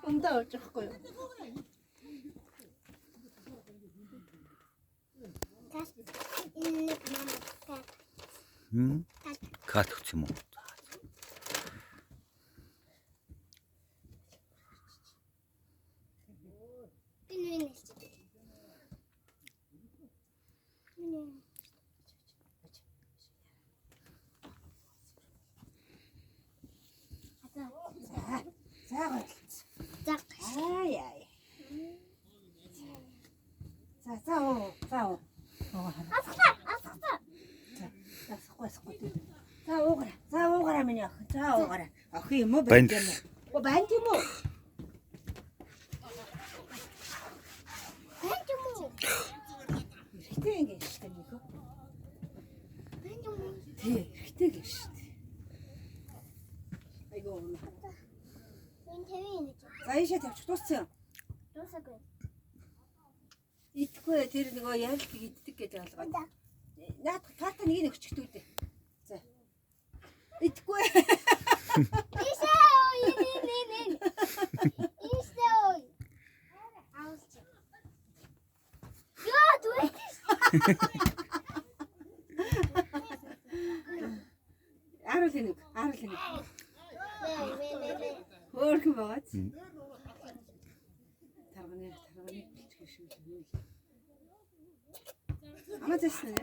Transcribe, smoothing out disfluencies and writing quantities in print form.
Ундаа ууж байхгүй юу? Тас энэ нэг мама та. Хм. Кат өгч юм уу? Би нүн хэлчих. Миний За. За гойлц. За. Аа яа. За за уу. За уу. Уугараа. Асхаа, асхаа. За. Асахгүй асахгүй. За уугараа. За уугараа миний охин. За уугараа. Охин юм уу Банд. банд юм уу? О банд юм уу? Банд юм уу? Эрэгтэй ингэ штэ нөхөө. Банд юм уу? Тий, эрэгтэй гин штэ. Айгуу унаа. Энэ тавин гэж. За ийшээ тавьчих дууссан юм. Дуусаагүй. Идэхгүй тэр нөгөө ярилт иддэг гэж ойлгоод. За. Наад карта нэг нь өгчдүү дээ. За. Идэхгүй. Ийшээ ой, энэ энэ энэ. Ийшээ ой. Аулч. Йоо, дүүрч. Аруул нэг, аруул нэг. Мэ мэ мэ мэ. Хөөрхөн байгааз. Тарганы тарганы бэлтгэх шиг юм. Амаа зайсан.